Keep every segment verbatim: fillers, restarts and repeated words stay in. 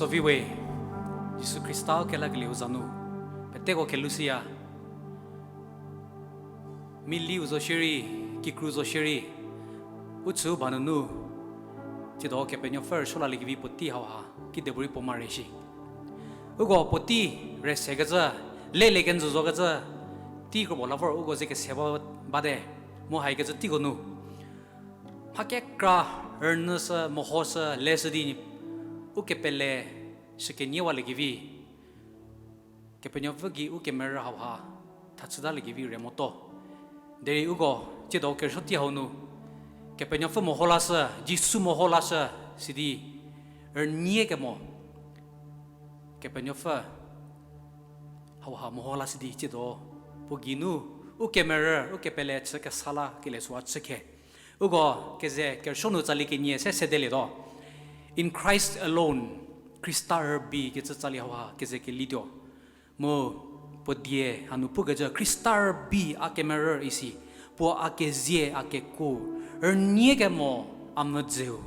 Soviwe, Jisu Khrista kelakelieu za nu peteko kelhou siya. Miliu zo shierei, kikru zo shierei, u chüu ba nunu, tsiedo Kepenuopfü rüsuo laliekevi puotei hauha kidepuorei puo ma re shi. Uko puotei re sekecü, lelie kenjü zokecü, tei kropuo la vor uko ze kese ba, bate, mu haikecü teiko nu mha kekra rünyüshü, mehoshü, leshü di, ukepele shükeniewa liekevi, Kepenuopfü gei ukemerü hauha thachütaliekevi re motuo. Derei uko tsiedo kerüsuo tei hau nu, Kepenuopfü meho lashü, Jisu meho lashü, sidi, rünie kemo, Kepenuopfü hauha meho lashü di tsiedo, puo geinu, ukemerü, ukepele chü kesa la kelie süha chükhe. Uko keze kerüsuo nu tsali kenie se sedelietuo. In Christ alone, Khrista rübei kecü tsali hauha keze kelituo. Mu puo die hanu pukecü Khrista rübei a kemerü isi, puo a kezie a kekuo, rünie kemo a mvüdzeu,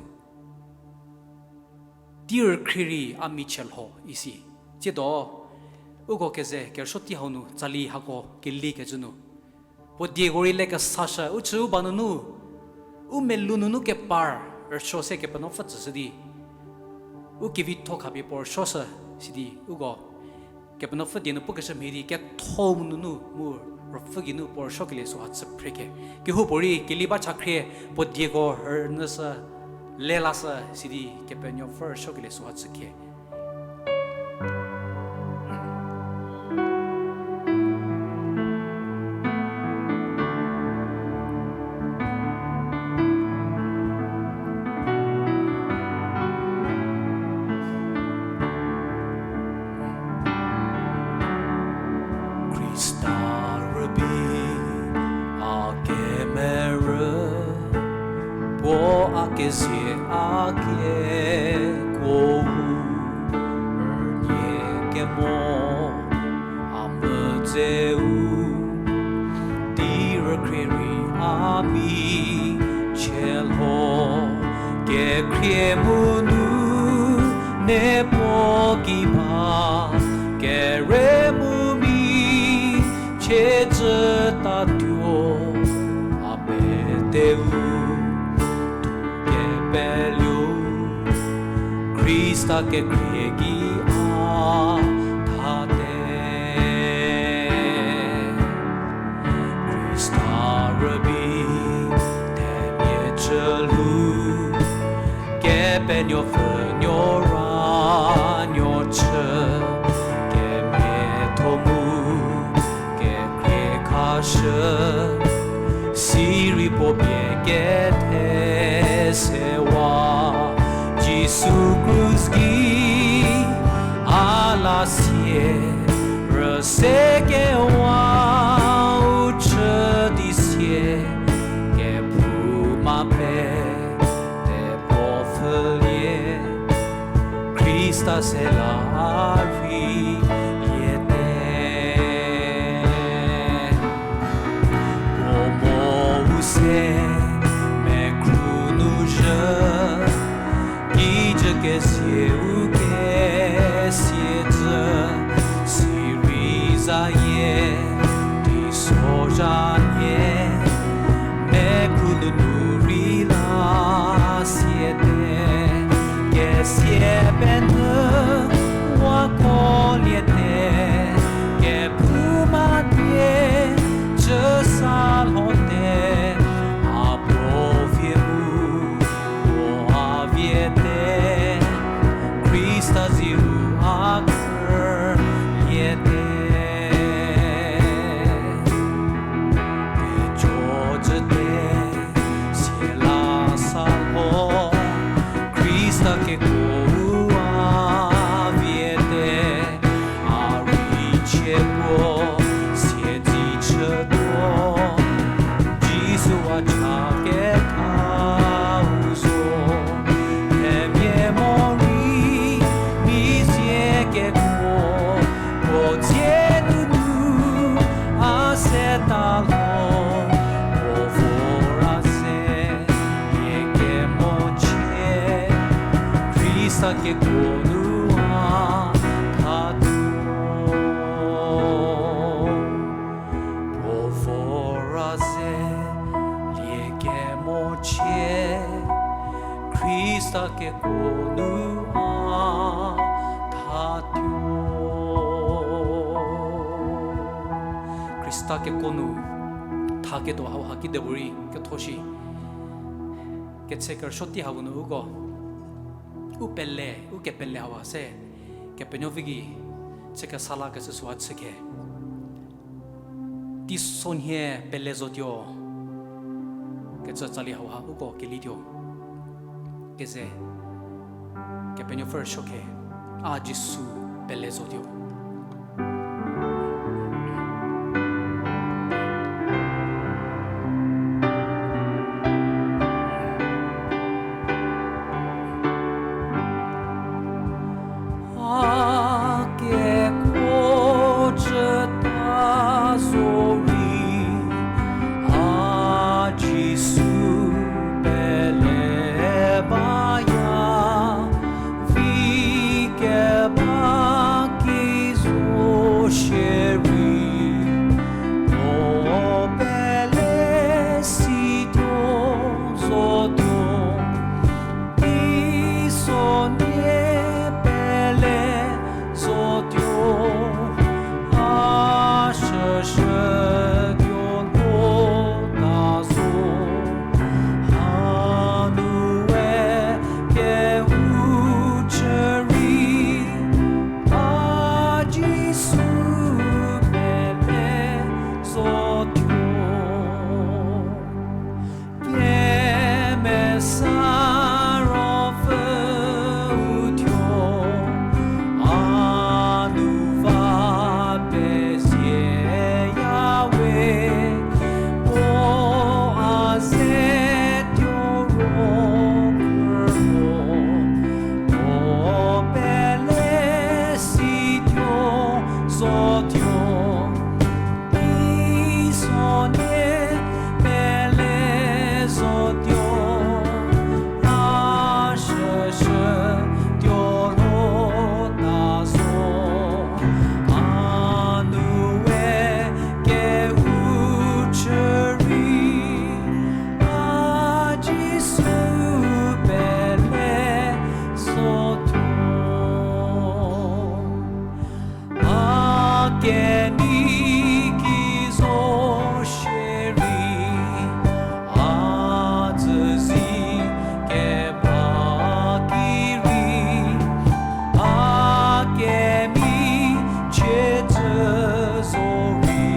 tei rükhrie rei a michie lho isi. Tsiedo, uko keze kerüsuo tei hau nu tsali hako kelikecü nu, puo dieko rei le kesashü, u chüu ba nunu, u melou nunu kepar rüsuo se Kepenuopfü tsüshü di, u kevitho khapie puo rüsuoshü, sidi uko Kepenuopfü die nu pukeshü mhie di ketho mu nunu mu Ruopfü geinu puo rüsuokelie süha chü phre khe. Kehoupuorei keli ba chakhrie puo dieko rünyüshü, le lashü, sidi Kepenuopfü rüsuokelie süha chükhe. Khrista rübei a kemerü, puo a kezie a kekuo, rünie kemo a mvüdzeu, tei rükhrie rei a michie lho, kekhrie mu nu ne puo ki ba, kere mu michie jütatuo, a meteu kepeliu, Khrista kekhrie gei a thate. Khrista rübei themia chü lhou, Kepenuopfü nuo ra nuo chü, kemiatho mu kekhrie khashü, sirei puo pie kethe sewa, Jisu krus gei a la sie, rüsekewa u chü di sie, kephouma pete puo pfhülie, Khrista se la a rei liete. Puo mo u se mekhru nu zhü, kijü kesie u kesie jü, sirei zayie teisozha nie, mekhru nunu rei la siete, kesie penyü Keko nu a thatuo. Khrista keko nu thaketuo hauha kidepuorei ketho shi. Ketse kerüsuo tei hau nu uko u pele, u kepele hauha se Kepenuopfü gei chü kesa la kecü süha chükhe. Teisonhie pele zotuo kecü tsali hauha uko kelituo. Keze Kepenuopfü rüsuokhe, a Jisu pele zotuo. A keko chüta zorei, a Jisu pele baya, vi keba ki zo shierei, puo pele situo zotuo, teisonhie pele zotuo, a shüshütuo lhota zo. Hanu we kehou chü rei, a Jisu pele zotuo. Kemesa Ruopfü uthuo, a nu va pezie ya we, puo a ze tuo ro kro, puo pele situo zotuo, teisonhie pele zotuo, a shüshütuo lhota zo. A nu we kehou chü rei, a Jisu pele zotuo. A kenei ki zo shierei, a tsüzi keba ki rei, a kemi chie tsü zorei,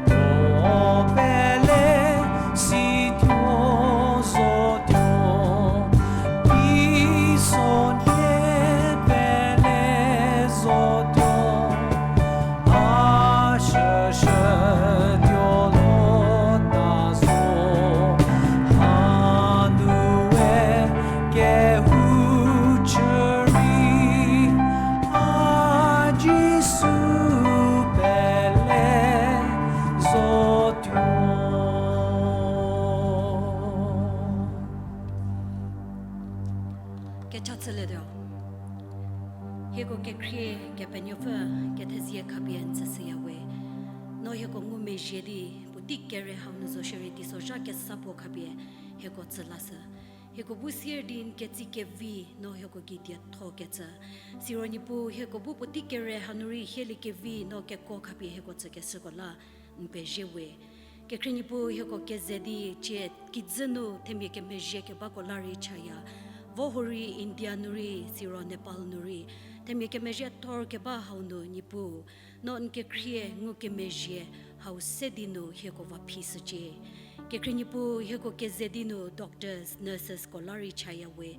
puo pele situo zotuo, teisonhie pele zotuo, a shüshütuo lhota zo. Hanu we kehou chü rei, a Jisu pele zotuo. Kecha chülietuo. Hieko kekhrie Kepenuopfü kethezie khapie n tsüshüya we. No hieko ngumezhie di, puotei kere hau nu zo shierei teisozha kesa puo khapie hieko tsü lashü. Hieko bu sier di n ketsi kevi no hieko gei dietho kecü. Siro Niepuu hieko bu puotei kere hanu rei hielie kevi no kekuo khapie hieko tsükeshüko la n pezie we. Kekhrie Niepuu hieko keze di cie kijü nu themia kemezhie kebako la rei chaya. Vo hurei India nu rei, siro Nepal nu rei, themia kemezhie thor keba hau nu Niepuu, no n kekhrie ngukemezhie hau se di nu hieko va phishücie. Kekhrie Niepuu hieko keze di nu doctors, nurses ko la rei chaya we.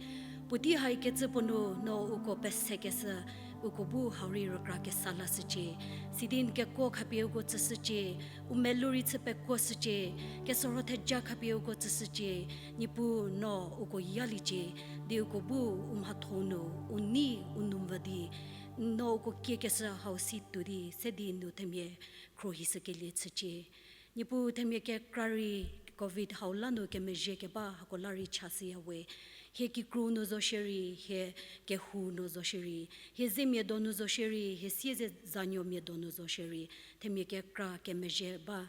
Puotei haikecü puo nu no uko pesekeshü, uko bu hau rei rükra kesa lashücie. Sidi n kekuo khapie uko tsüshücie, u melou rei chü pekuoshücie, kesorho theja khapie uko tsüshücie, Niepuu no uko yaliecie, di uko bu u mhatho nu, u nei u numvü di, no uko kiekeshü hau si tuo di, se di nu themia khro hishükelie chücie. Niepuu themia kekra rei covid hau la nu kemezhie keba hako la rei chashüya we. Hie kikru nu zo shierei, hie kehou nu zo shierei, hie zemia donu zo shierei, hie siezezanyomia donu zo shierei, themia kekra kemezhie ba.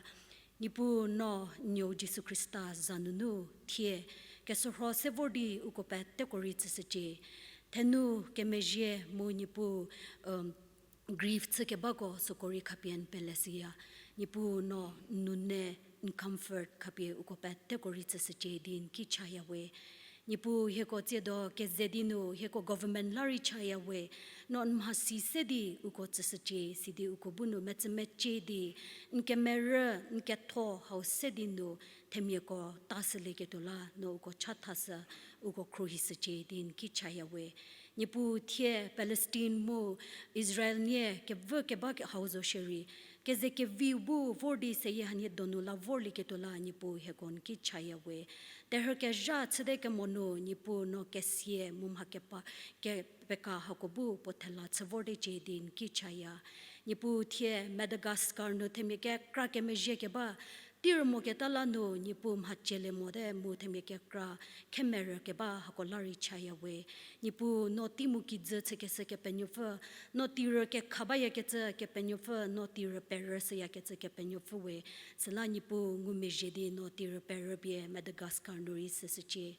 Niepuu no n nuou Jisu Khrista za nunu thie Kesürho se vor di uko peteko rei tsüshücie. Thenou kemezhie mu Niepuu, um, grief chükebako süko rei khapie n peleshüya. Niepuu no n nune n comfort khapie uko peteko rei tsüshücie di n ki chaya we. Niepuu hieko tsiedo keze di nu hieko government la rei chaya we. No n mhasi se di uko tsüshücie, sidi uko bu nu metsümecie di n kemerü, n ketho hau se di nu themiako ta shülieketuo la no uko chathashü, uko khruohishücie di n ki chaya we. Niepuu thie Palestine mu Israel nie kevü keba ke hau zo shierei, keze keviu bu vor di seyie hanie donu la vorlieketuo la Niepuu hieko n ki chaya we. Terhü kezha chüte kemo nu Niepuu no kesia mu mha kepa, kepeka hako bu puo thela chü vortecie di n ki chaya. Niepuu thie Madagascar nu themia kekra kemezhie keba, tirü moketa la nu Niepuu mha cielie mote mu themia kekra khemerü keba hako la rei chaya we. Niepuu no tei mu kijü chükeshü Kepenuopfü, no tirü kekha bayakecü Kepenuopfü, no tirü perü shüyakecü Kepenuopfü we. Süla Niepuu ngumezhie di no tirü perü pie Madagascar nu rei shüshücie.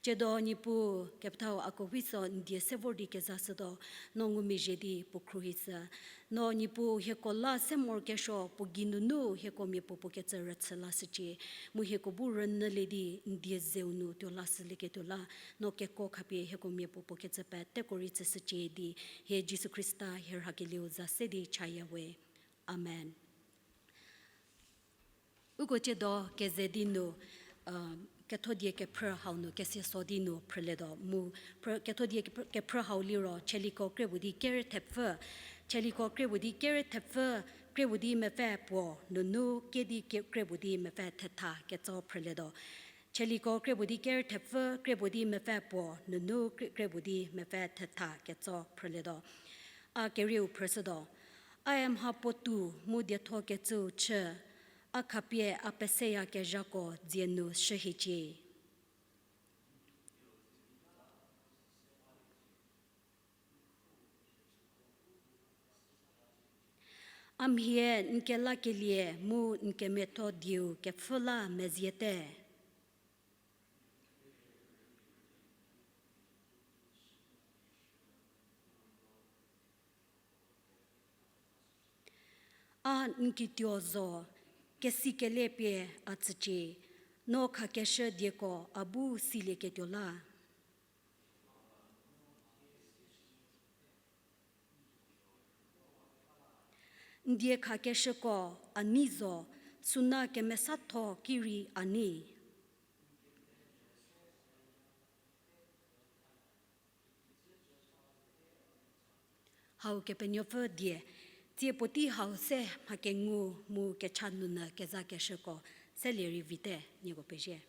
Tsiedo Niepuu kepethau ako viso n die se vor di kezashütuo, no ngumezhie di puo khruohishü. No Niepuu hieko la se morokesuo puo geinunu hieko miapuo puo kecü rüchü lashücie. Mu hieko bu rünyülie di n die zeu nu tuo lashülieketuo la, no keko khapie hieko miapuo puo kecü peteko rei tsüshücie di, hie Jisu Khrista hie rhakelieu za se di chaya we. Amen. Uko tsiedo keze di nu, kethodie kephrü hau nu kesia so di nu phrülietuo mu, kethodie kephrü hau liro Chieliko krie puo di ker thepfü, Chieliko krie puo di ker thepfü, krie puo di mepfü puo nunu kedi krie puo di mepfü thetha ketso phrülietuo. Chieliko krie puo di ker thepfü, krie puo di mepfü puo nunu krie puo di mepfü thetha ketso phrülietuo. A kerieu phrüshütuo. A-e mha puotou mu dietho kecüu chü, a khapie a peseyakezhako dzie nu shühiecie. A mhie n kelakelie mu n kemiatho dieu kepfhü la meziete. A n kituo zo, kesikelie pie a tsücie, no khakeshü dieko a bu silieketuo la. N die khakeshüko a nei zo, suna kemesatho ki rei a nei. Hau Kepenuopfü die, tsie puotei hau se mha kengu mu kecha nunyü kezakeshüko selie rei vite, nieko pezie.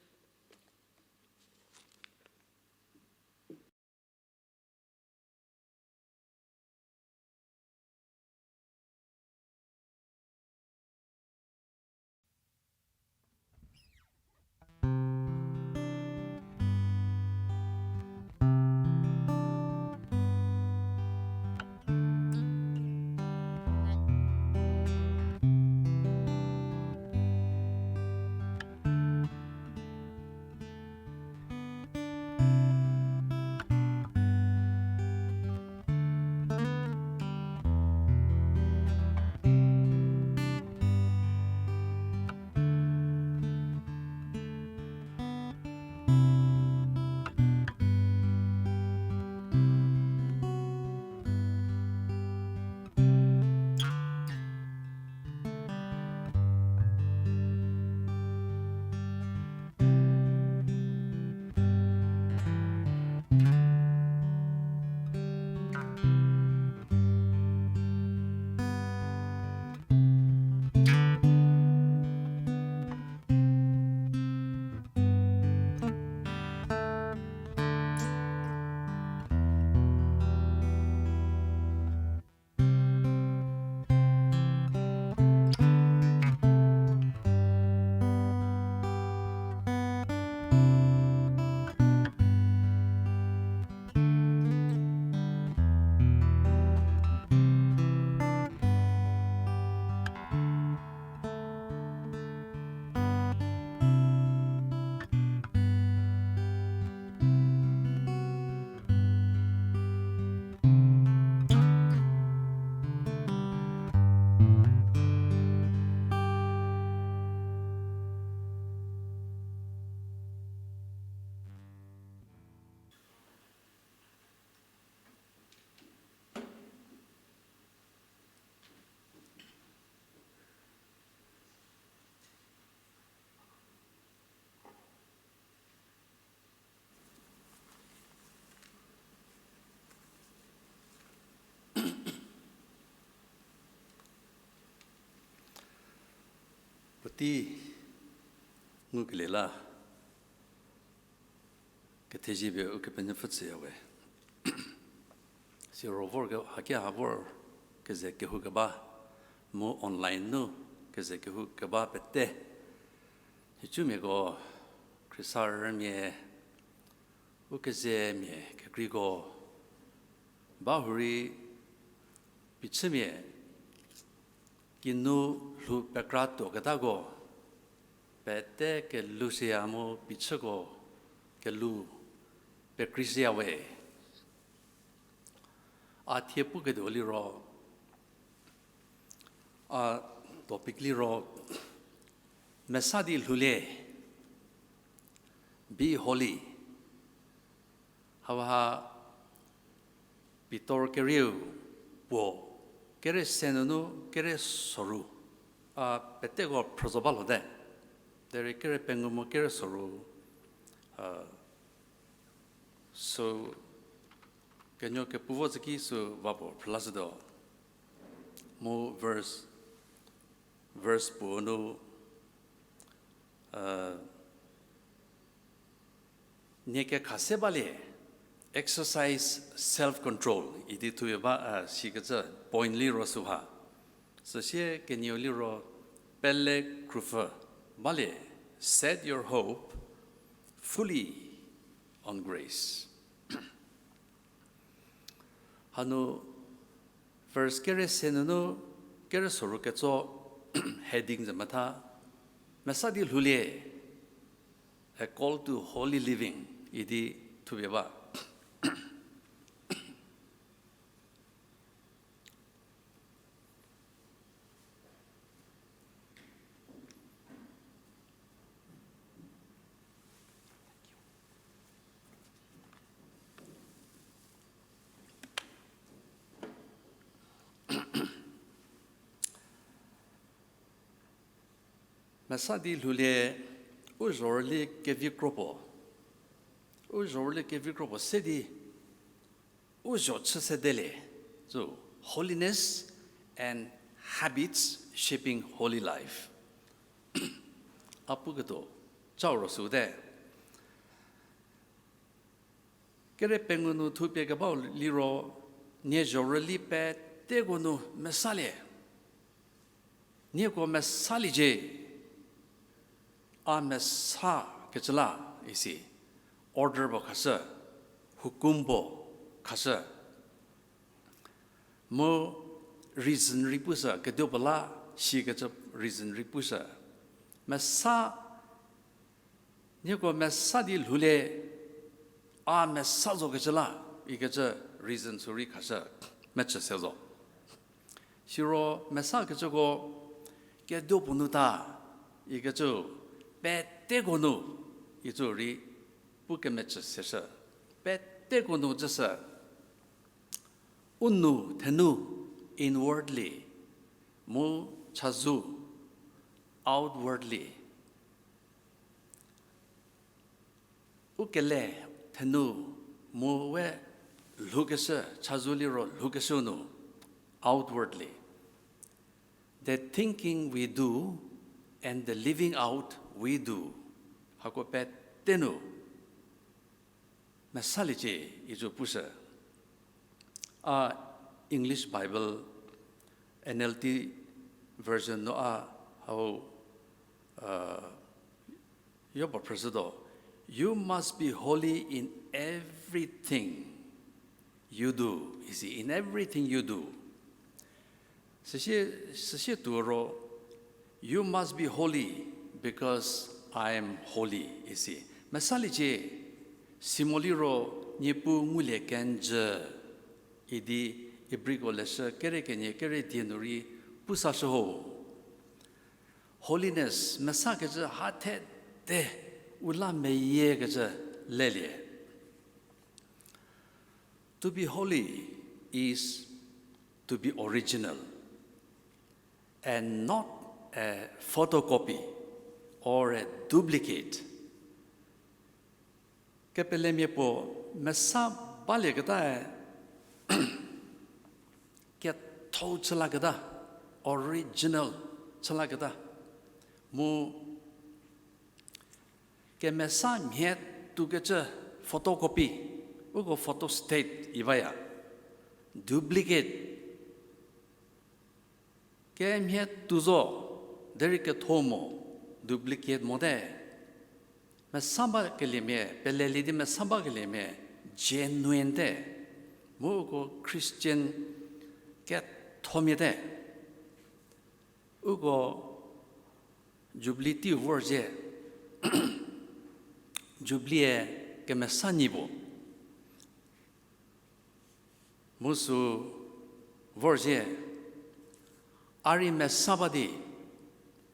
Tei ngukelie la, kethezie pie Ukepenuopfü tsüyawe. Siro vor ke, haki ha vor keze kehoukeba, mu online nu keze kehoukeba pete, nhicumiako, khriesarümia, ukezemia kekreiko, ba hurei phichümia, kinu lhou pekra tuoketako, pete kelou shüya mu phichüko kelou pekrei shüyawe. A thie puketuo liro, a topic liro, mesa di lhoulie, be holy. Hauha Pitor kerieu puo, kere se nunu kere soru, a peteko phrüzo ba lhote. Derei kere pengou mu kere soru, a, sü kenuo kepu vo zhü ki sü va puo phrülashütuo. Mu verse, verse puo nu, a, nie kekha se balie, exercise self control idi thupie ba, a, sikecü point liro süha. Süsie kenieu liro pele krupfü balie, set your hope fully on grace. Hanu verse kere se nunu kere soru ketso heading ze metha, mesa di lhoulie, a call to holy living idi thupie ba. Mesa di lhoulie, u zhorüli kevi kro puo. U zhorüli kevi kro puo se di u zho chü sedelie, so, holiness and habits shaping holy life. A puketuo chau ro süte. Kere pengou nu thupie kebau liro, nie zhorüli peteko nu mesalie. Nieko mesaliecie, a mesa kecü la isi, order puo khashü, hukum puo khashü. Mu reason rei pushü, keduopuo la sikecü reason rei pushü. Mesa, nieko mesa di lhoulie, a mesa zokecü la ikecü reason sü rei khashü, mechü se zo. Siro mesakecüko keduopuo nu ta ikecü peteko nu icü rei pu kemechü seshü. Peteko nu cüsü, u nou thenu inwardly, mu chazou outwardly. U kele thenu mu we lhoukeshü, chazou liro lhoukeshü nu outwardly. The thinking we do and the living out we do. Hako pete nu mesaliecie icü pushü. A English Bible N L T version nu a hau, uh, yopuo phrüshütuo, you must be holy in everything you do, isi, in everything you do. Süsie, süsie tuo ro, you must be holy because I am holy, isi. Mesaliecie, simo liro Niepuu ngulie kenjü idi Ibriko leshü kere kenie kere die nu rei pusashü ho. Holiness, mesakecü ha thete u la meyiekecü lelie. To be holy is to be original and not a photocopy or a duplicate. Kepelemia puo mesa balieketae, ketho chülaketa, original chülaketa. Mu kemesa mhie toukecü photocopy, uko photostat i baya. Duplicate. Kemhie tou zo, derei ketho mo, duplicate mote. Mesa bakeliemia, pelelie di mesa bakeliemia, genuine te. Mu uko Christian kethomiate. Uko Jubilee teiu vorzhie. Jubilee-e kemesa nyi puo. Mu sü vorzhie, a rei mesa ba di,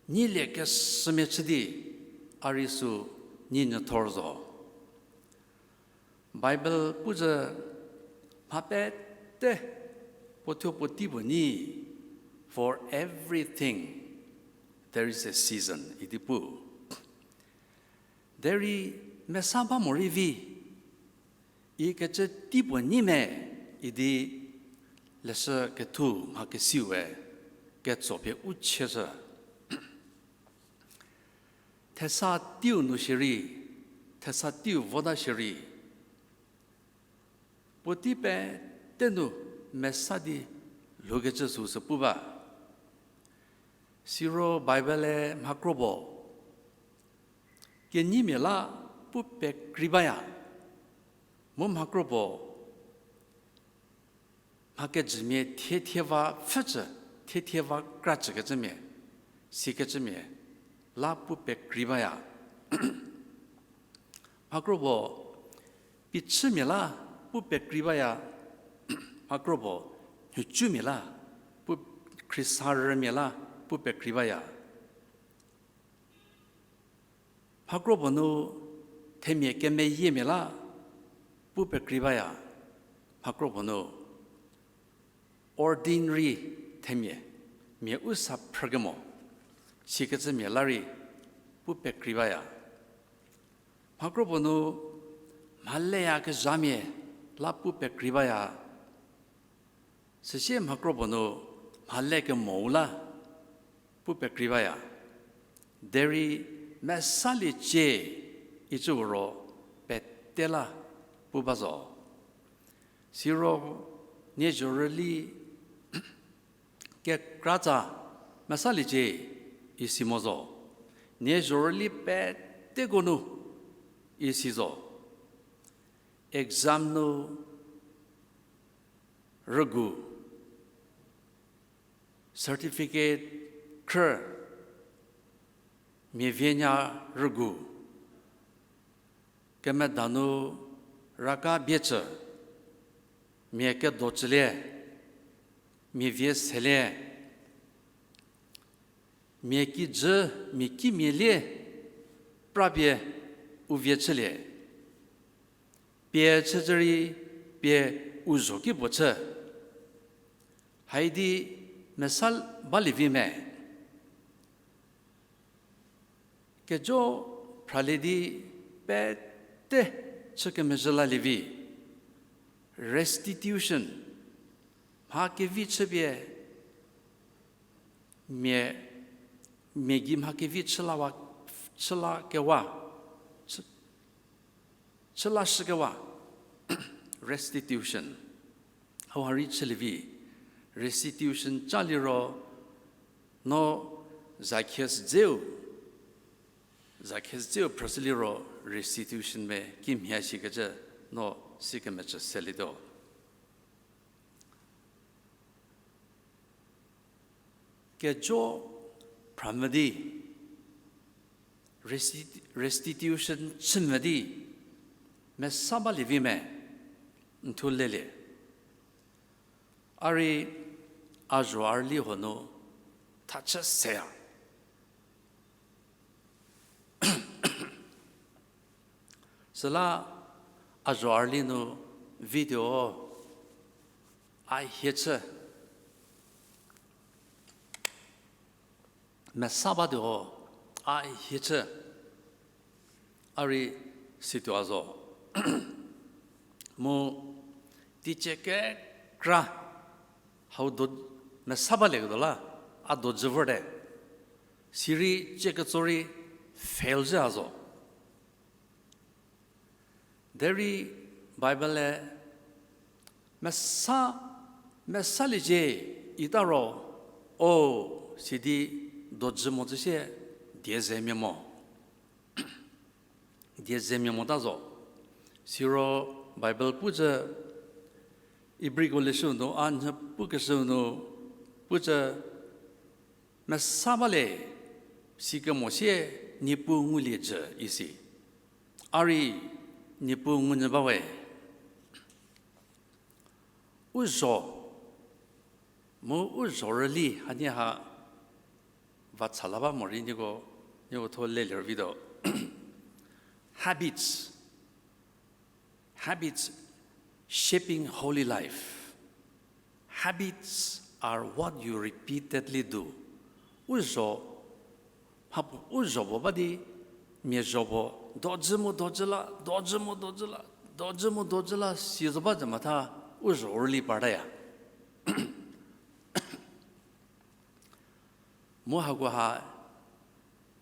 nyilie kesümia chü di, a rei sü nyi nyüthor zo. Bible puzhü mha pete puo thuo puotei puo nyi, For everything there is a season idi pu. Derei mesa ba morei vi, ikecü tei puo nyi me idi leshü kethu mhakesiue ketso pie u chieshü. Thesa teiu nu shierei, thesa teiu vota shierei, puotei pete nu mesa di lhoukecü süsü pu ba. Siro Bible-e mhakro puo kenyimia la pu pekrei baya, mu mhakro puo mhakejümia thiethie va pfhücü, thiethie va kracükecümia, sikecümia la pu pekrei baya. Mhakro puo pichümia la pu pekrei baya, mhakro puo mhicumia la pu, khriesarümia la pu pekrei baya. Mhakro puo nu themia kemeyiemia la pu pekrei baya, mhakro puo nu ordinary themia, mia u sa phrükemo, sikecümia la rei pu pekrei baya. Mhakro puo nu mhaleyakezhamia la pu pekrei baya. Süsie mhakro puo nu mhalekemou la pu pekrei baya. Derei mesaliecie icü ro pete la pu ba zo. Siro nie zhorüli kekratsa mesaliecie isi mo zo. Nie zhorüli peteko nu isi zo. Exam nu rügu, certificate khrü, mia vienya rügu, kemeda nu raka biecü, mia kedo cülie, mia vie selie, mia kijü, mia kimia lie, prapie u vie chülie. Pie chücü rei pie u zho ki puo chü. Haidi mesa balievi me. Kejo phralie di pete chü kemezhü lalievi. Restitution. Mha kevi chüpie mia, mia gei mha kevi chülawa, chüla kewa, chü, chülashükewa, restitution. Hauha rei chülievi, restitution ca liro, no Zacchaeus dzeu, Zacchaeus dzeu phrüshü liro restitution me kimhie shikecü no sikemecü selietuo. Kejo phramvü di, resti-, restitution chümvü di, mesa balievi me, n thuo lelie. A rei a zho a rüli huo nu thachü seya. Süla a zho a rüli nu video a hie chü mesa batuo, a hie chü, a rei situo a zo. Mu teicie kekra hau do mesa balieketuo la, a dojü vorte. Sirei cie ketso rei fail zhü a zo. Derei Bible-e mesa, mesaliecie ita ro, o, sidi dojü mo zhü sie die zemia mo. Die zemia mota zo. Siro Bible pucü, Ibriko leshü nu a nhü pukeshü nu pucü, mesa bale, sikemo sie Niepuu ngulie jü isi. A rei Niepuu ngunyü ba we. U zho, mu u zho rüli hanie ha va cha la ba morei nieko, nieko tho lelie rüvituo. Habits, habits shaping holy life. Habits are what you repeatedly do. U zho, mhapuo u zho puo ba di, mia zho puo, dojü mu dojü la, dojü mu dojü la, dojü mu dojü la, si zo ba zü matha, u zho rüli partaya. Mu hakoha,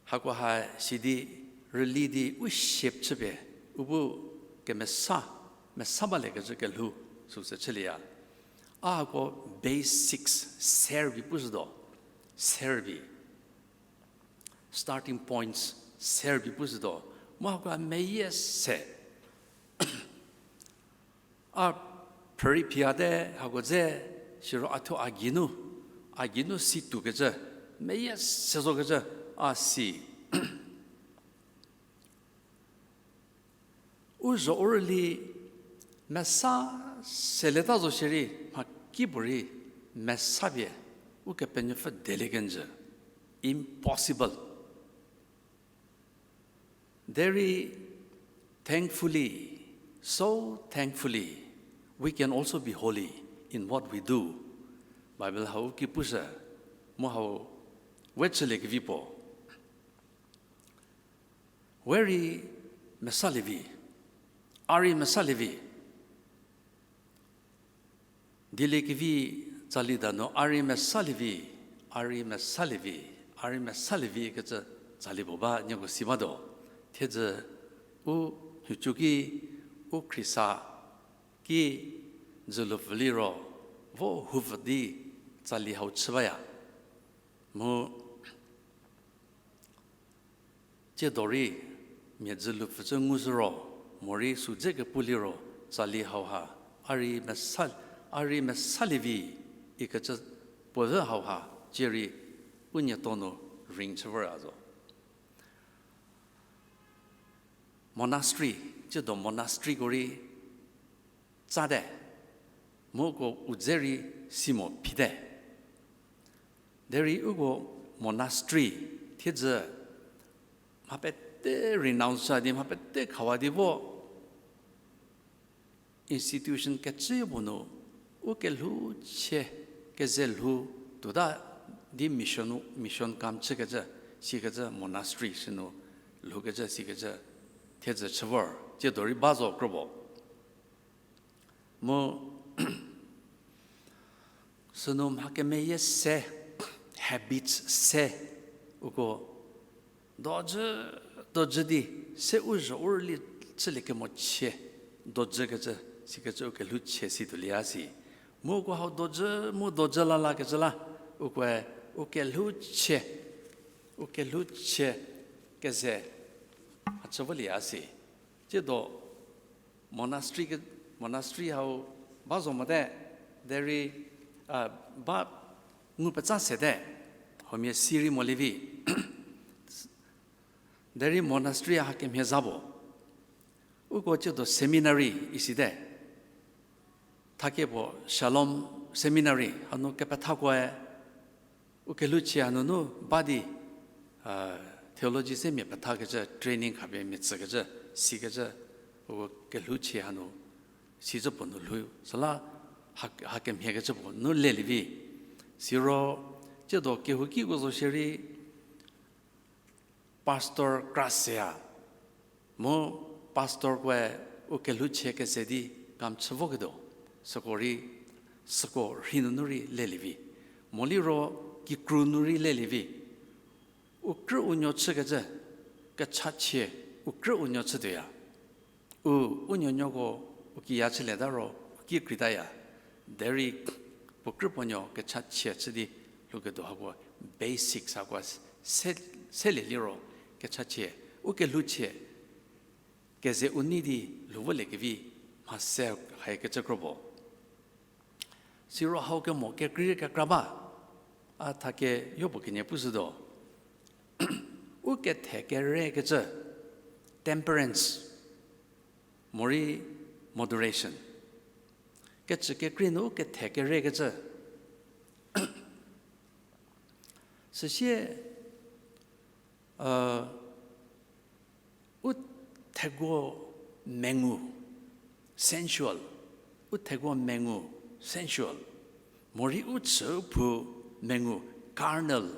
hakoha sidi rüli di u shape chüpie, u bu kemesa, mesa bale kecü kelhou süsü chülieya. A hako basics serbi pushütuo, serbi. Starting points serbi pushütuo. Mu hakoha meyie se. A phrüri phiate hako dze, siro a thuo a geinu, a geinu si tuokecü, meyie se zokecü, a si. U zho u rüli mesa selieta zo shierei mhakipuorei mesa pie Ukepenuopfü delie kenjü. Impossible. Derei thankfully, so thankfully, we can also be holy in what we do. Bible hau ki pushü, mu hau we chüliekevi puo. We rei mesalievi, a rei mesalievi. Dieliekevi tsali danu a rei mesalievi, a rei mesalievi, a rei mesalievi kecü tsali puo ba nieko si batuo. Thiedzü u nhicu ki, u Khrista ki dzülu pfü liro, vo houpfü di tsali hau chü baya. Mu tsiedo rei mia dzülu pfücü ngushü ro, morei sü dze kepu liro, tsali hauha, a rei mesa, a rei mesalievi ikecü puo zhü hauha, tsie rei u nieto nu ring chü vor a zo. Monastery, tsiedo monasteryko rei tsate, mu uko u dze rei si mo phite. Derei uko monastery thiedzü mha pete renounce sa di, mha pete khawa di vo institution kecü puo nu, u kelhou chie keze lhou tuota di mission, mission kam chükecü, sikecü monastery sünu lhoukecü sikecü thiedzü chü vor, tsiedo rei ba zo kro puo. Mu sünu mha kemeyie se, habits se, uko dojü, dojü di, se u zho u rüli chülie kemo chie, dojükecü, sikecü u kelhou chie si tuolie a si. Mu uko hau dojü, mu dojü lalakecü la, ukoe u kelhou chie, u kelhou chie keze, a chü volie a si. Tsiedo monastery ke, monastery hau ba zo mote, derei, a, ba ngu petsa sete, huomia si rei molievi. Derei monastery ha kemhie za puo. Uko tsiedo seminary isite. Thakie puo Shalom Seminary hanu kepethakoe u kelhou chie hanunu ba di, theology se mia pethakecü training khapie mia tsükecü, sikecü, uko kelhou chie hanu, sicü puo nu lhou, süla ha, ha kemhiekecü puo nu lelie vi. Siro, tsiedo kehou kiko zo shierei, pastor kra seya, mu pastorkoe u kelhou chie keze di kam chü voketuo, süko rei, süko rhei nunu rei lelie vi. Moliro kikru nu rei lelie vi. U krü u nuo chükecü, kechachie, u krü u nuo chütuoya. U, u nuonuoko, u kiya chülieta ro, u ki kreitaya. Derei, puo krü puo nuo kechachie chü di lhouketuo hako, basics hako, se, selie liro, kechachie, u kelhouchie, keze u nei di lhou volie kevi, mha se haikecü kro puo. Siro hau kemo kekrei kekra ba, a thakeyopuo kenie pushütuo. U kethe kerekecü, temperance, morei moderation. Kecü kekrei nu u kethe kerekecü. Süsie, u thego mengu, sensual, u thego mengu, sensual, morei u chü phou mengu, carnal,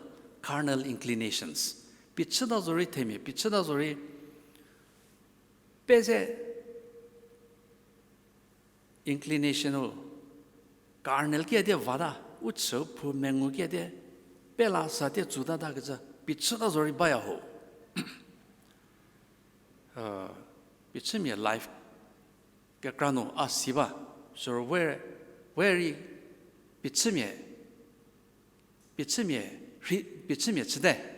carnal inclinations. Pichüta zorei themia, pichüta zorei peze inclination-u, carnal kiya die vata, u chü phou mengu kiya die, pela sa tie tsutata kecü, pichüta zorei baya ho. Pichümia life kekra nu a si ba, siro we, we rei pichümia, pichümia, rhi, pichümia chüte.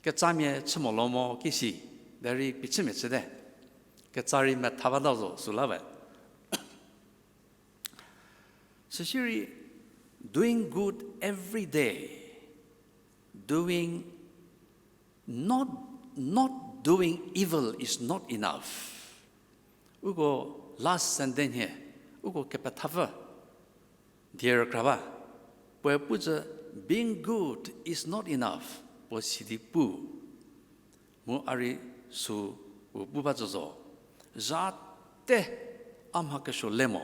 Ketsamia chü mo lo mo ki si, derei pichümia chüte. Ketsa rei metha bata zo süla we. Süsirei, doing good every day, doing, not, not doing evil is not enough. Uko last sentence hie, uko kepethapfü die rükra ba. Puoe pu cü, being good is not enough, puo sidi pu. Mu a rei süu pu ba cü zo. Zha te a mha kesuo le mo.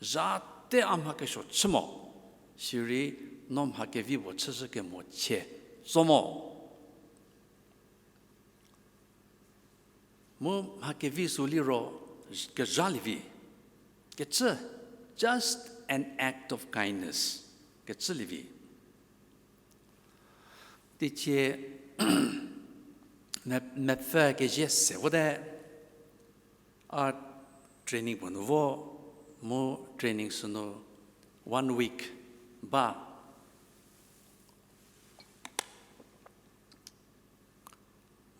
Zha te a mha kesuo chü mo. Sirei no mha kevi puo chüshü kemo chie tso mo. Mu mha kevi sü liro kezhalie vi. Kecü, just an act of kindness. Kecülie vi. Teicie me-, mepfü kezie se vote, a training puo nu vo, mu training sünu one week ba.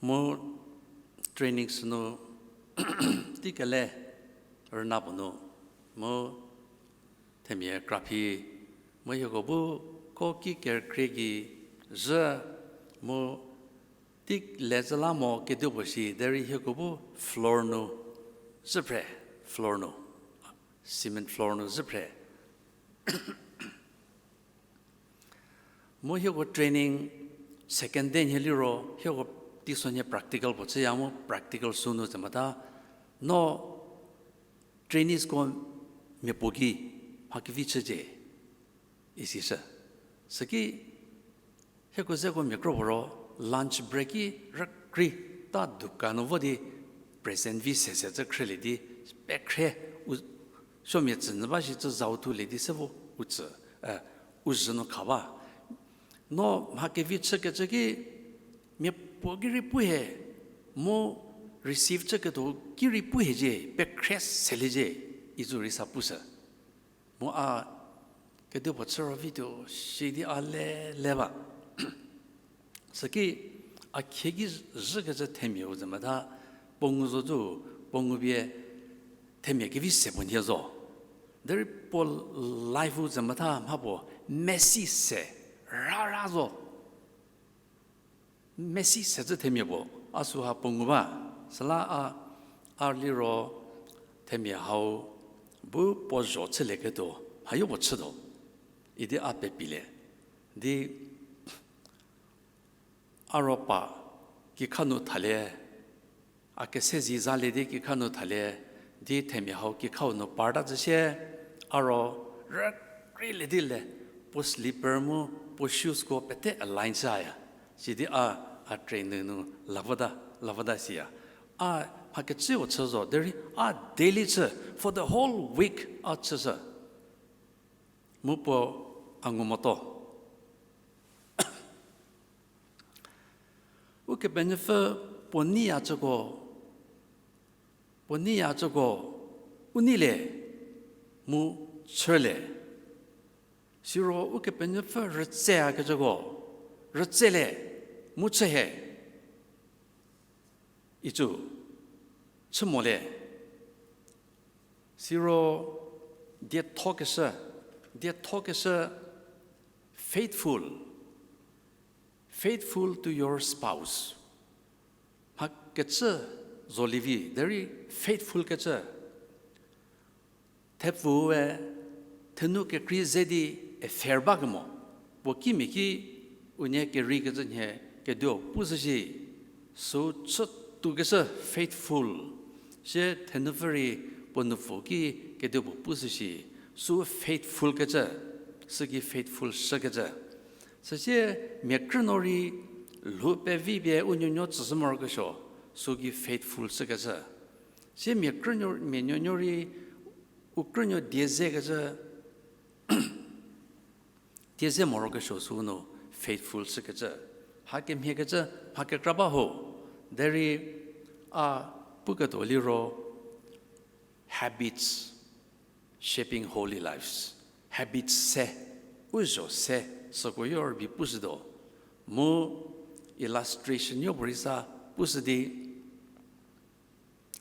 Mu training sünu tei kele rüna puo nu, mu themia kraphi, mu hieko bu ko ki kerükrie gei zhü, mu tei le zhü la mo kedipuo shi derei hieko bu floor nu zhü phre, floor nu, cement floor nu zhü phre. Mu hieko training second day nhie liro, hieko teisonhie practical puo chüya mu practical sünu tse mota, no traineesko miapuo gei mha kevi chücie, isishü. Süki hieko zeko mia kro puo ro lunch break ki rükrei ta dukan nu vo di present vi sese cü khrülie di pekhre u, suomia tsünyü ba shi cü zau thulie di se vo u tsü, u zhü nu kha ba. No mha kevi chükecü ki miapuo ki rei pu hie, mu receive chüketuo ki rei pu hiecie, pekhre seliecie, icü rei sa pushü. Mu a kedipuo chü ro video shi di a le le ba. Süki a khie ki zhükecü themiau ze metha, puo ngu zo cü, puo ngu pie themia kevi se puo nhie zo. Derei puo life-u ze metha mha puo messy se, rara zo. Messy se cü themia puo, a süha puo ngu ba, süla a, a liro themia hau bu puo zho chülieketuo, hayo puo chütuo, idi a pepilie. Di a ro pa kikha nu thalie, a kese zi zalie di kikha nu thalie, di themia hau kikhau nu parta zhü sie, a ro rükreilie di le, puo slipper mu puo shoesko pete align chüya. Sidi a, a train nu lavota, lavota siya. A mha kecüu chü zo, derei a daily chü, for the whole week a chüshü. Mu puo a ngu moto. Ukepenuopfü puo neiyacüko, puo neiyacüko, u neilie, mu chülie. Siro Ukepenuopfü rütseyakecüko, rütselie, mu chü hie. Icü, chü molie. Siro diethokeshü, diethokeshü faithful, faithful to your spouse. Mha kecü zolievi, derei faithful kecü. Thepfue, thenu kekrei ze di affair bakemo. Puo kimia ki unie kerei kecü nhie keduo pushü shi. Sü chütuokeshü faithful. Sie thenupfü rei puo nupfu ki keduo puo pushü shi. Sü faithful kecü. Süki faithful shükecü. Süsie mia krünuo rei lhou pevi pie u nuonuo tsüshü morokesuo. Süki faithful shükecü. Sie mia krünuo, mia nuonuo rei u krünuo die zekecü, die ze morokesuo süu nu faithful shükecü. Hakemhiekecü, mha kekra ba ho. Derei a puketuo liro habits shaping holy lives. Habits se, u zho se, süko yo rübei pushütuo. Mu illustration yo puorei sa pushü di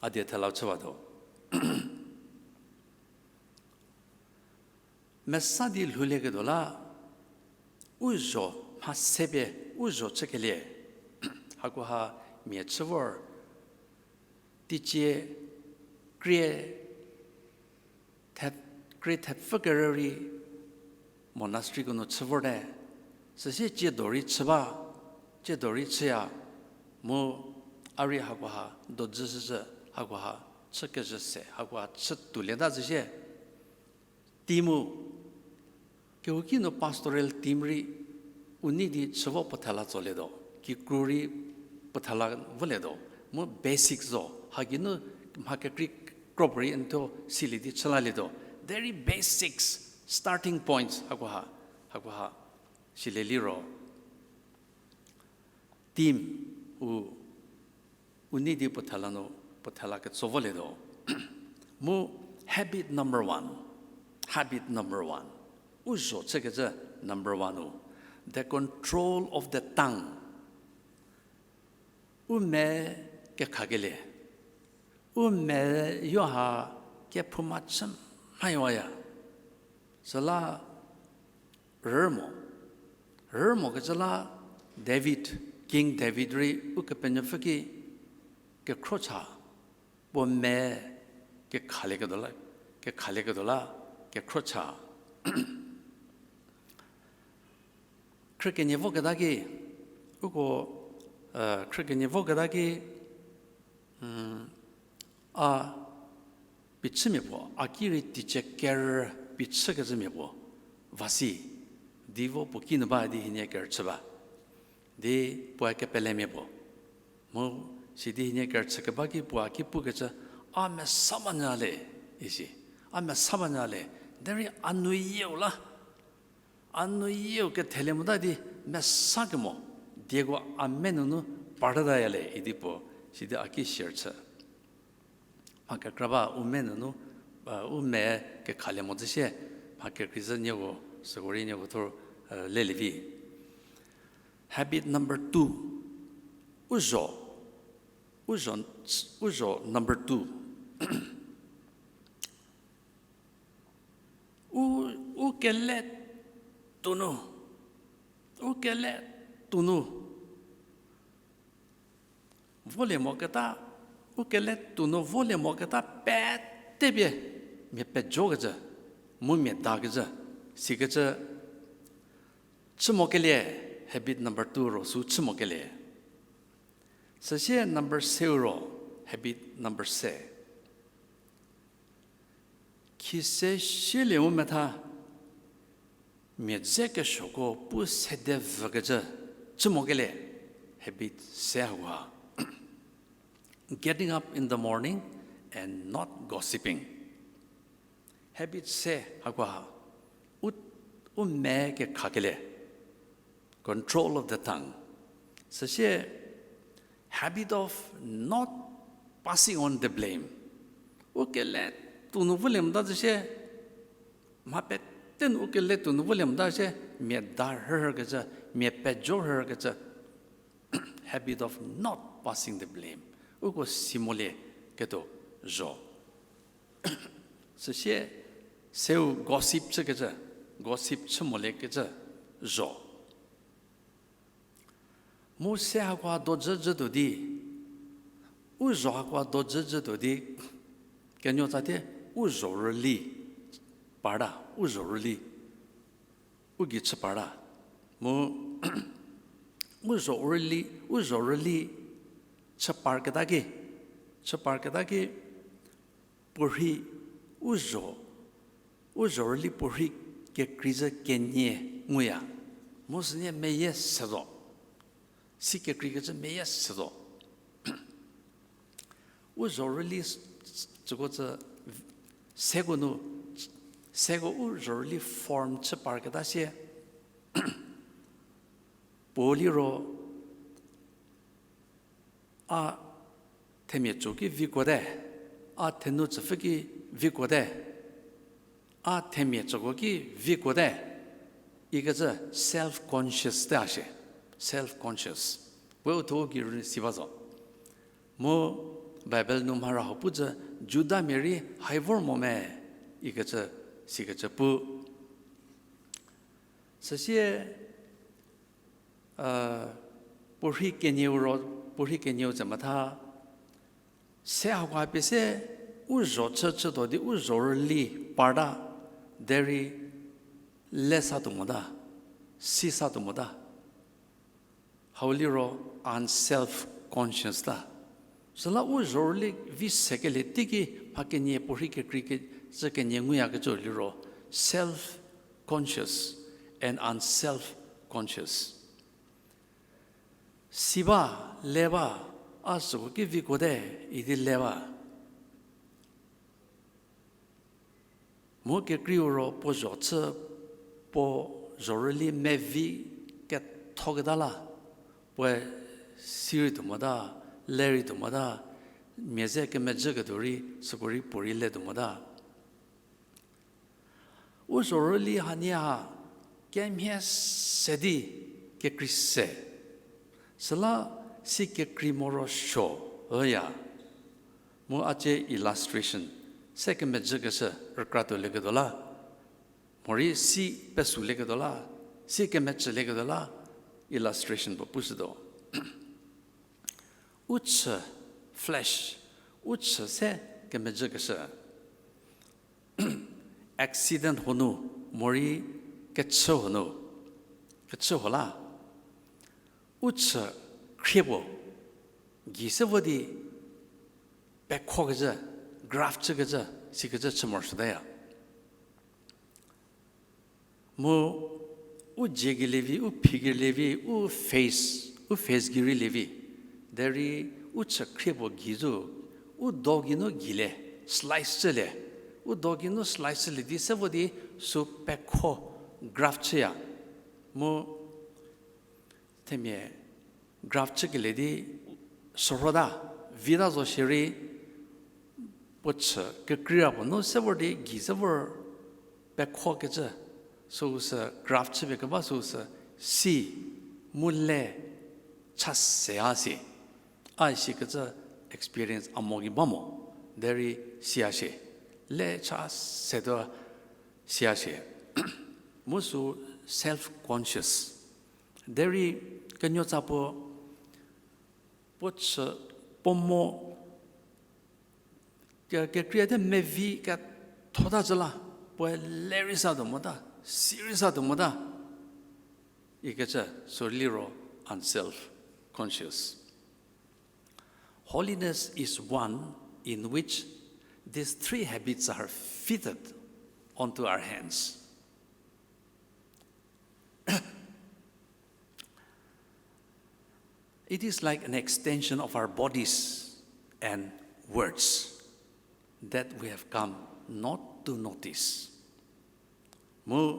a die thelau chüwatuo. Mesa di lhoulieketuo la, u zho mha se pie, u zho chükelie. Hakoha mia chü vor, teicie krie, the, krie thepfü kerü rei monasteryko nu chü vorte. Süsie tsiedo rei chü ba, tsiedo rei chüya, mu a rei hakoha dojüshüzhü, hakoha chükezhü se, hakoha chütuolieta zhü sie. Team-u, kehouki nu pastoral team rei u nei di chü vo puo thela tsolietuo, kikru rei puo thela volietuo, mu basic zo, hagei nu mha kekrei kropuo rei n thuo silie di chü lalietuo. Derei basics, starting points, hakoha, hakoha silie liro team-u, u nei di puo thela nu, puo thela ketso volietuo. Mu habit number one, habit number one, u zho chükecü number one-u, the control of the tongue. U me kekhakelie. U me yoha kephouma chü mhaiwaya. Süla rümo. Rümokecü la David, King David rei Ukepenuopfü ki kekhro cha, puo me kekhalieketuo la, kekhalieketuo la kekhro cha. Khrükenie voketa ki, uko, khrükenie voketa ki, a pichümia puo, a ki rei teicie kerü pichükecümia puo, va si, di vo puo kinu ba di hienie kerüchü ba. Di puoe kepelemia puo. Mu sidi hienie kerüchü keba ki puo a ki pukecü, a mesa ba nyü le, isi. A mesa ba nyü le, derei a nuyieu la. A nuyieu kethelie mota di mesa kemo, dieko a me nunu partaya le idi puo, sidi a ki share chü. Mha kekra ba u me nunu, u me kekhalie mo zhü sie, mha kekrei zhü nieko, süko rei nieko thor, lelie vi. Habit number two, u zho, u zho, u zho number two. U, u kele tuonu, u kele tuonu volie moketa, u kele tuonu volie moketa pete pie mia pejokecü, mu mia dakecü, sikecü chü mokelie, habit number two ro sü chü mokelie. Süsie number seu ro, habit number se. Khise sielie mu metha, mia dze kesuoko pu sede vükecü chü mokelie, habit se hakoha. Getting up in the morning and not gossiping. Habit se hakoha, u, u me kekhakelie, control of the tongue. Süsie, Habit of not passing on the blame. U kele tuo nu volie mota zü shie, mha pete nu u kele tuo nu volie mota shie, mia da rhükecü, mia pejo rhükecü. Habit of not passing the blame. Uko si molie ketuo zho. Süsie seu gossip chükecü, gossip chü moliekecü zho. Mu se hakoha dojüjütuo di, u zho hakoha dojüjütuo di, kenuo tsatie u zho rüli parta, u zho rüli, u gei chü parta. Mu u zho rüli, u zho rüli chü parketa ki, chü parketa ki, puorhi, u zho, u zho rüli puorhi kekreizü kenie nguya. Mu sünie meyie se zo. Si kekreikecü meyie se zo. U zho rüli s-, s-, süko tsü, seko nu, seko u zho rüli form chü parketa sie, puo liro, a themia tso ki vikuote, a thenu tsüpfü ki vikuote, a themia tsoko ki vikuote, ikecü self-conscious te a shie. Self-conscious. Puoe u thuo u gei rünyü si ba zo. Mu Bible nu mhara huo pu zü Judamia rei hai vor mo me, ikecü, sikecü pu. Süsie, puorhi kenieu ro, puorhi kenieu tse metha, se hakoha pie se u zho chü chütuo di u zho rüli parta, derei le satuo mota, si satuo mota. Hau liro unself-conscious ta. Süla u zho rüli vi sekelie teiki mha kenie puorhi kekreikecü kenie nguyakecü liro self-conscious and unself-conscious. Si ba, le ba, a süko ki vikuote idi le ba. Mu kekreiu ro puo zho chü, puo zho rüli mevi kethoketa la, puoe si rei tuo mota, le rei tuo mota, mia ze kemejüketuo rei süko rei puorei le tuo mota. U zho rüli hanie ha kemhie se di kekrei se. Süla si kekrei morosuo üya. Mu a cie illustration se kemejükeshü rükratuolieketuo la, morei si pesulieketuo la, si kemecülieketuo la, illustration puo pushütuo. U chü, flesh, u chü se kemejükeshü. Accident huo nu, morei kechü huo nu, kechü huo la, u chü khrie puo gei se vo di pekhokecü, graft chükecü, sikecü chü morosuotaya. Mu u dzie gei lievi, u phi gei lievi, u face, u face gei rei lievi. Derei u chü khrie puo gei zo, u do geinu geilie, slice chülie. U do geinu slice chülie di se vo di sü pekho graft chüya. Mu themia graft chükelie di sürhota, vita zo shierei, puo chü kekreira puo nu se vor di gei se vor pekhokecü, süu sü graft chüpie keba süu sü si mu le cha se a si. A sikecü experience a mo gei ba mo, derei sia shie. Le cha se tuo sia shie. Mu sü self-conscious. Derei kenuotsa puo, puo chü, puo mo, ke-, kekreite mevi kethota zhü la, puoe le rei sa tuo mota, si rei sa tuo mota. Ikecü sü liro unself-conscious. Holiness is one in which these three habits are fitted onto our hands. It is like an extension of our bodies and words that we have come not to notice. Mu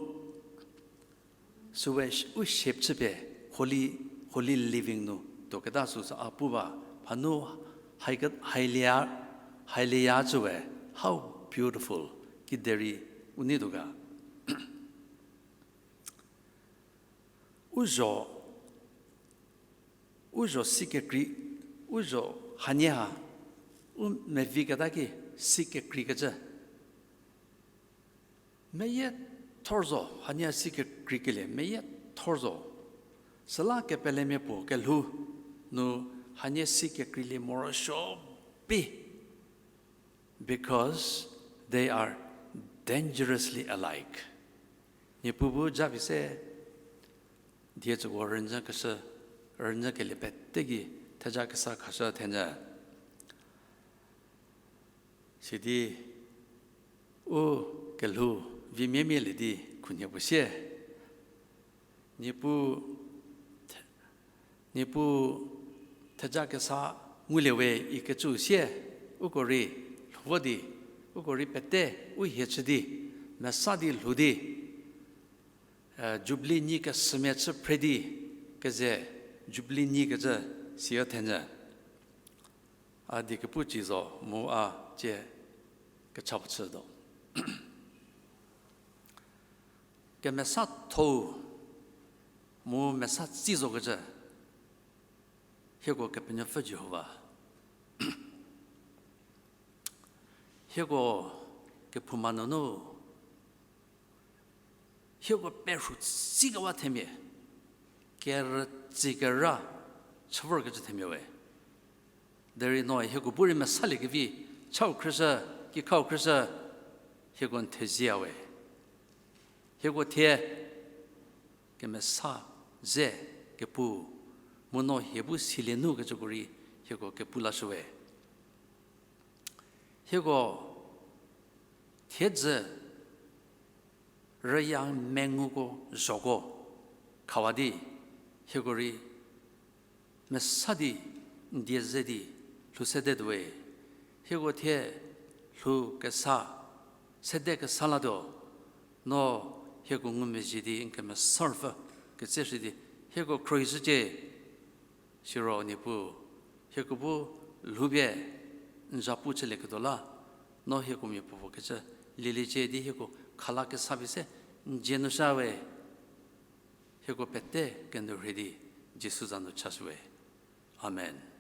süwe sh-, u shape chüpie holy, holy living nu, tuoketa süsü a pu ba, phanu haike-, haileya, haileya cü we, how beautiful, kiderei u neituo ga. U zho, u zho si kekrei, u zho hanie ha, u mevi keta ki si kekreikecü. Meyie thor zo, hanie si kekreikelie, meyie thor zo. Süla kepelemia puo kelhou nu hanie si kekreilie morosuo bi. Because they are dangerously alike. Niepuu bu japie se, die tsüko rünyükeshü, rünyükelie pete gei theja kesa khashü thenyü. Sidi u kelhou vi miemielie di khunhie puo sie. Niepuu, Niepuu theja kesa ngulie we ikecü sie, uko rei lhou vo di, uko rei pete u hie chü di, mesa di lhou di, Jubilee nyi kesümia chü phre di, keze Jubilee nyi kecü siyo thenyü. A die kepu ci zo mu a cie kecha puo chütuo. Kemesatho-u mu mesa tsi zokecü, hieko Kepenuopfü Jihova. Hieko kephouma nunu, hieko perhu tsikewa themia, kerütsi kera chü vorkecü themia we. Derei no hieko bu rei mesaliekevi, chau khrüshü, kikhau khrüshü, hieko n thezie we. Hieko thie kemesa ze kepu, mu no hie bu silie nu kecüko rei hieko kepu lashü we. Hieko thiedzü rüya menguko zhoko khawa di, hieko rei mesa di n die ze di lhou sede tuo we. Hieko thie lhou kesa, sede kesa latuo, no hieko ngumezhie di n Kemesa Ruopfü ketseshü di hieko khruohishücie. Siro Niepuu, hieko bu lhoupie n zhapu chülieketuo la, no hieko mia puopuo kecü lieliecie di hieko khala kesa pie se n dzie nu sha we. Hieko pete kenou rhei di Jisu za nu chashü we. Amen.